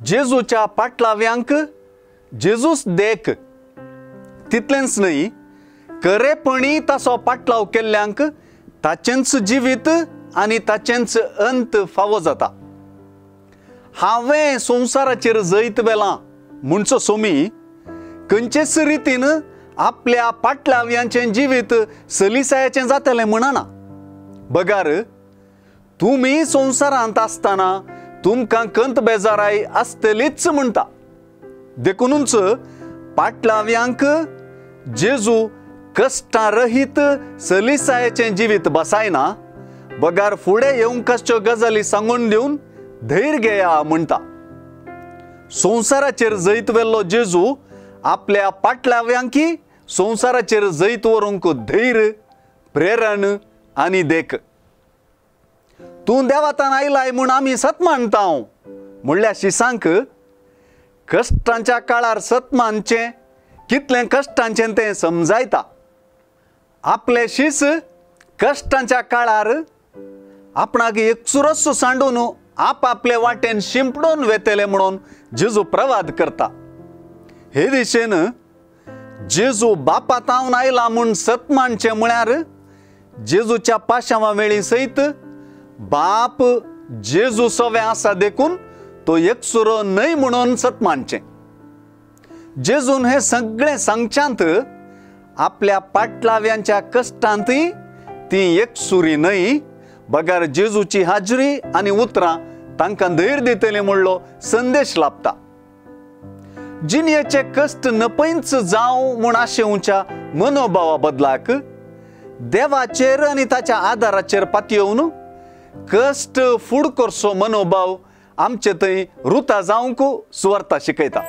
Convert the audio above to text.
जेजूच्या पाटलाव्यांक Jesus देख तितलेंच न्हय, खरेपणी ताचो पाटलाव केल्ल्यांक ताचेंच जिवीत आनी ताचेंच अंत फावो जाता। हांवें संवसाराचेर जैत वेलां म्हणचो सोमी खंयचेच रितीन आपल्या पाटलाव्यांचें जिवीत सलिसायाचें जातलें म्हणना, बगार तुमी संवसारांत आसतना तुमकां कंत बेजाराय आसतलीच म्हणटा। देखूनच पाटलाव्यांक जेजू कश्टां रहीत सलिसायाचें जिवीत बसायना, बगार फुडें येवंक आसच्यो गजाली सांगून दिवन धैर्य घेया म्हणटा। संवसाराचेर जैत वेल्लो जेजू आपल्या पाटलाव्यांकी संवसाराचेर जैत व्हरूंक धैर्य, प्रेरण आनी देख। तूं देवातान आयलाय म्हूण आमी सत मानता म्हणल्यार शिसांक कश्टांच्या काळार सत मानचें कितलें कश्टांचें तें समजायता। आपले शीस कश्टांच्या काळार आपणाक एकसुरस सांडून आपआपले वाटेन शिंपडून वेतले म्हणून जेजू प्रवाद करता। हे दिशेन जेजू बापातावन आयला म्हूण सत मानचें म्हळ्यार जेजूच्या पाशांवा वेळी सयत बाप जेजू सवे आसा देखून तो एकसुरो न्हय म्हणून सत मानचें। जेजून हें सगळें सांगच्यांत आपल्या पाटलाव्यांच्या कश्टांतय ती एकसुरी न्हय, बगार जेजूची हाजरी आनी उतरां तांकां धैर्य दितली म्हणलो संदेश लाभता। जिणेचे कश्ट नपयंच जावं म्हूण आशेवच्या मनोभावा बदलाक देवाचेर आनी ताच्या आदाराचेर पातयेवन कश्ट फूड करचो मनोभाव आमचे थंय रुता जावंक सुवार्ता शिकयता।